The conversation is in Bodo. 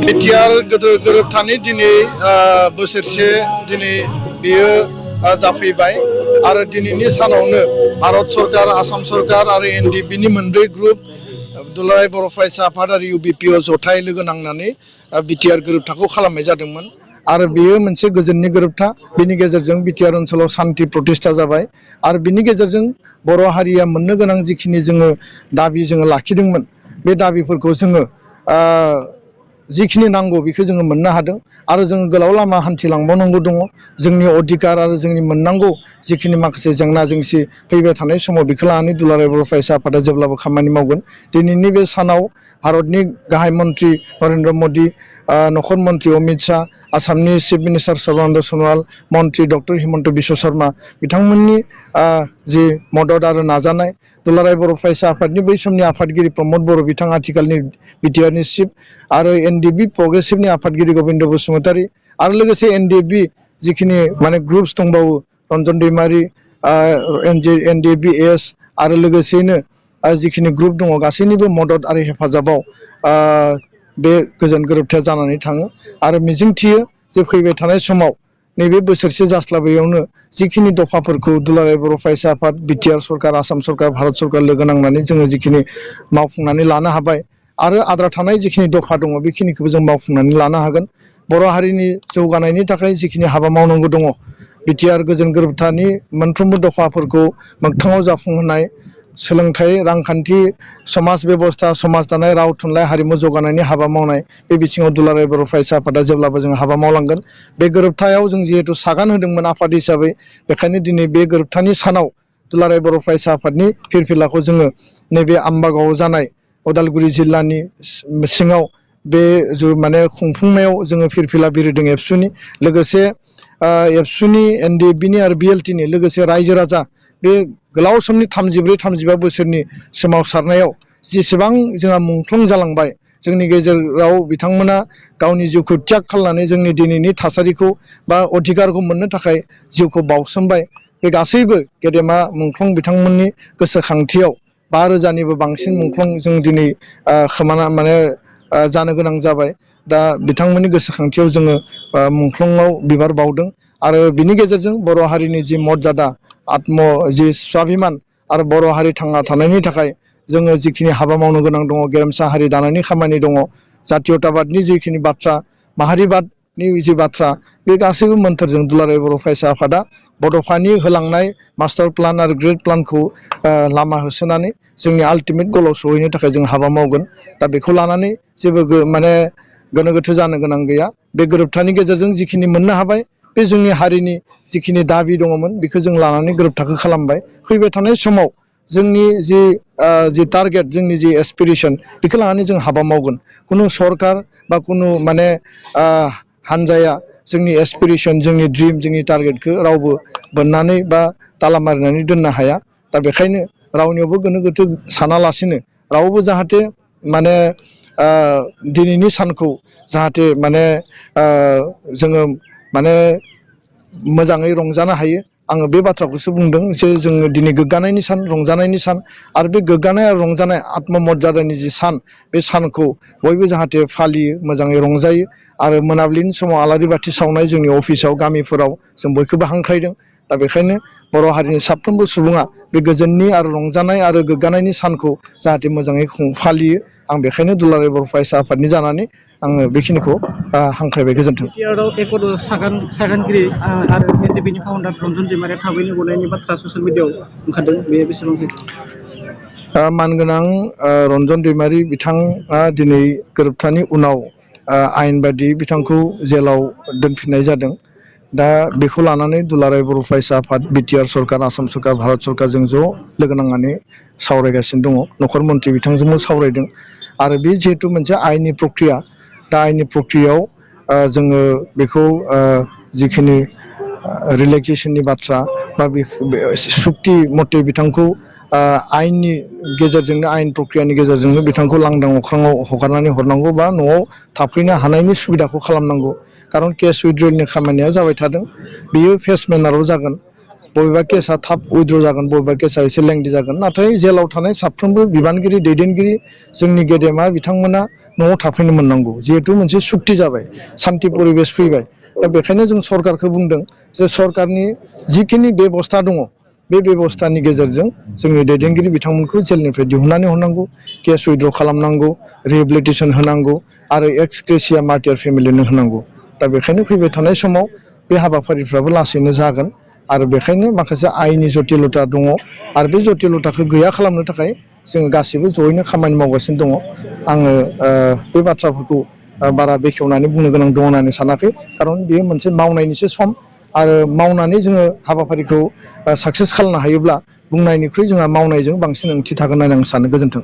बिटिआर गोरोबथानि दिनै बोसोरसे दिनै बियो जाफैबाय आरो दिनैनि सानावनो भारत सरकार आसाम सरकार आरो एनडिएफबि मोनब्रै ग्रुप दुलाराय बर' फरायसा आफाद आरो इउबिपिअ जथाय लोगो नांनानै बिटिआर गोरोबथाखौ खालामनाय जादोंमोन आरो बेयो मोनसे गोजोननि गोरोबथा बेनि गेजेरजों बिटिआर ओनसोलाव शान्ति प्रतिष्ठा जाबाय आरो बिनि गेजेरजों बर' हारिया मोननो गोनां जिखिनि जोङो दाबि जोङो लाखिदोंमोन बे दाबिफोरखौ जोङो जिखिनि नांगौ बेखौ जोङो मोननो हादों आरो जोङो गोलाव लामा हान्थिलांबावनांगौ दङ जोंनि अधिकार आरो जोंनि मोननांगौ जिखिनि माखासे जेंना जेंसि फैबाय थानाय समाव बेखौ लानानै दुलाराय बर' फरायसा आफादा जेब्लाबो खामानि मावगोन दिनैनि बे सानाव भारतनि गाहाय मन्त्रि नरेन्द्र मदि नखर मन्त्रि अमित शाह आसामनि चिफ मिनिस्टार सर्बानन्द सन'वाल मन्त्रि डक्टर हिमन्त बिश्व शर्मा बिथांमोननि जि मदद आरो नाजानाय दुलाराय बर' फरायसा आफादनि बै समनि आफादगिरि प्रमद बर' बिथां आथिखालनि बिटिआरनि चिफ आरो एनडिएफबि प्रग्रेसिभनि आफादगिरि गबिन्द बसुमतारी आरो लोगोसे एनडिएफबि जिखिनि माने ग्रुप्स दंबावो रन्जन दैमारि एनडिएफबि एस आरो लोगोसेयैनो जिखिनि ग्रुप दङ गासैनिबो मदद आरो हेफाजाबाव बे गोजोन गोरोबथाया जानानै थाङो आरो मिजिंथियो जे फैबाय थानाय समाव नैबे बोसोरसे जास्लाबैयावनो जिखिनि दफाफोरखौ दुलाराय बर' फरायसा आफाद बिटिआर सरकार आसाम सरकार भारत सरकार लोगो नांनानै जोङो जिखिनि मावफुंनानै लानो हाबाय आरो आद्रा थानाय जिखिनि दफा दङ बेखिनिखौबो जों मावफुंनानै लानो हागोन बर' हारिनि जौगानायनि थाखाय जिखिनि हाबा मावनांगौ दङ बिटिआर गोजोन गोरोबथानि मोनफ्रोमबो दफाफोरखौ मोगथाङाव जाफुंहोनाय सोलोंथाइ रांखान्थि समाज बेबस्था समाज दानाय राव थुनलाइ हारिमु जौगानायनि हाबा मावनाय बे बिथिङाव दुलाराय बर' फरायसा आफादा जेब्लाबो जों हाबा मावलांगोन बे गोरोबथायाव जों जिहेतु सागान होदोंमोन आफाद हिसाबै बेखायनो दिनै बे गोरोबथानि सानाव दुलाराय बर' फरायसा आफादनि फिरफिलाखौ जोङो नैबे आम्बागावआव जानाय उदालगुरि जिल्लानि सिङाव बे माने खुंफुंनायाव जोङो फिरफिला बिरहोदों एबसुनि लोगोसे एबसुनि एनडिएफबिनि आरो बिएलटिनि लोगोसे रायजो राजा बे गोलाव समनि 33-35 बोसोरनि सोमावसारनायाव जेसेबां जोंहा मुंख्लं जालांबाय जोंनि गेजेराव बिथांमोना गावनि जिउखौ त्याग खालामनानै जोंनि दिनैनि थासारिखौ बा अधिकारखौ मोननो थाखाय जिउखौ बावसोमबाय बे गासैबो गेदेमा मुंख्लं बिथांमोननि गोसोखांथियाव 5,000निबो बांसिन मुंख्लं जों दिनै खोमाना माने जानो गोनां जाबाय दा बिथांमोननि गोसोखांथियाव जोङो मुंख्लंआव बिबार बावदों आरो बिनि गेजेरजों बर' हारिनि जि मर्यादा आत्म जि स्वाभिमान आरो बर' हारि थांना थानायनि थाखाय जोङो जिखिनि हाबा मावनो गोनां दङ गेरेमसा हारि दानायनि खामानि दङ जातीयताबादनि जिखिनि बाथ्रा माहारिबादनि जि बाथ्रा बे गासैबो मोन्थोरजों दुलाराय बर' फरायसा आफादा बड'फानि होलांनाय मास्टार प्लान आरो ग्रेड प्लानखौ लामा होसोनानै जोंनि आल्टिमेट गलाव सहैनो थाखाय जों हाबा मावगोन दा बेखौ लानानै जेबो माने गोनो गोथो जानो गोनां गैया बे गोरोबथानि गेजेरजों जिखिनि मोननो हाबाय बे जोंनि हारिनि जिखिनि दाबि दङमोन बेखौ जों लानानै गोरोबथाखौ खालामबाय फैबाय थानाय समाव जोंनि जि टारगेट जोंनि जि एसपिरेसन बेखौ लानानै जों हाबा मावगोन खुनु सरकार बा खुनु माने हानजाया जोंनि एसपिरेसन जोंनि ड्रिम जोंनि टारगेटखौ रावबो बोननानै बा ताला मारिनानै दोननो हाया दा बेखायनो रावनियावबो गोनो गोथो सानालासिनो रावबो जाहाथे माने दिनैनि सानखौ जाहाथे माने जोङो माने मोजाङै रंजानो हायो आङो बे बाथ्राखौसो बुंदों जे जोङो दिनै गोग्गानायनि सान रंजानायनि सान आरो बे गोग्गानाय आरो रंजानाय आत्ममर्यादानि जि सान बे सानखौ बयबो जाहाथे फालियो मोजाङै रंजायो आरो मोनाबिलिनि समाव आलारि बाथि सावनाय जोंनि अफिसाव गामिफोराव जों बयखौबो हांख्रायदों दा बेखायनो बर' हारिनि साफ्रोमबो सुबुङा बे गोजोननि आरो रंजानाय आरो गोग्गानायनि सानखौ जाहाथे मोजाङै फालियो आं बेखायनो दुलाराय बर' फरायसा आफादनि जानानै आङो बेखिनिखौ हांख्रायबाय गोजोन्थों। सागानगिरि आरो एनडिएफबिनि फाउन्डार रन्जन दैमारिया थाबैनो गनायनि बाथ्रा ससियेल मिडियाआव ओंखारदों बेयो बेसेबां सैथो? मानगोनां रन्जन दैमारि बिथाङा दिनै गोरोबथानि उनाव आयेन बायदियै बिथांखौ जेलाव दोनफिननाय जादों दा बेखौ लानानै दुलाराय बर' फरायसा आफाद बिटिआर सरकार आसाम सरकार भारत सरकारजों ज' लोगो नांनानै सावरायगासिनो दङ नखर मन्त्रि बिथांजोंबो सावरायदों आरो बे जिहेतु मोनसे आयेननि प्रक्रिया दा आयेननि प्रक्रियायाव जोङो बेखौ जिखिनि रिलेक्सेसननि बाथ्रा बा सुक्ति मथे बिथांखौ आयेननि गेजेरजोंनो आयेन प्रक्रियानि गेजेरजोंनो बिथांखौ लांदां अख्राङाव हगारनानै हरनांगौ बा न'आव थाफैनो हानायनि सुबिदाखौ खालामनांगौ खारन केस उइड्रलनि खामानिया जाबाय थादों बेयो फेस मेनाराव जागोन बबेबा केसा थाब उइद्र' जागोन बबेबा केसा एसे लेंदि जागोन नाथाय जेलाव थानाय साफ्रोमबो बिबानगिरि दैदेनगिरि जोंनि गेदेमा बिथांमोना न'आव थाफैनो मोननांगौ जिहेतु मोनसे सुक्ति जाबाय सान्थि परिबेस फैबाय दा बेखायनो जों सरकारखौ बुंदों जे सरकारनि जिखिनि बेबस्था दङ बे बेबस्थानि गेजेरजों जोंनि दैदेनगिरि बिथांमोनखौ जेलनिफ्राय दिहुननानै हरनांगौ केस उइद्र' खालामनांगौ रिहेबिलिटेसन होनांगौ आरो एक्स ग्रेसिया मार्टियार फेमिलिनो होनांगौ दा बेखायनो फैबाय थानाय समाव बे हाबाफारिफ्राबो लासैनो जागोन आरो बेखायनो माखासे आयेननि जटिलता दङ आरो बे जटिलताखौ गैया खालामनो थाखाय जोङो गासिबो जयैनो खामानि मावगासिनो दङ आङो बे बाथ्राफोरखौ बारा बेखेवनानै बुंनो गोनां दङ होननानै सानाखै खारन बेयो मोनसे मावनायनिसो सम आरो मावनानै जोङो हाबाफारिखौ साक्सेस खालामनो हायोब्ला बुंनायनिख्रुइ जोंहा मावनायजों बांसिन ओंथि थागोन होननानै आं सानो गोजोन्थों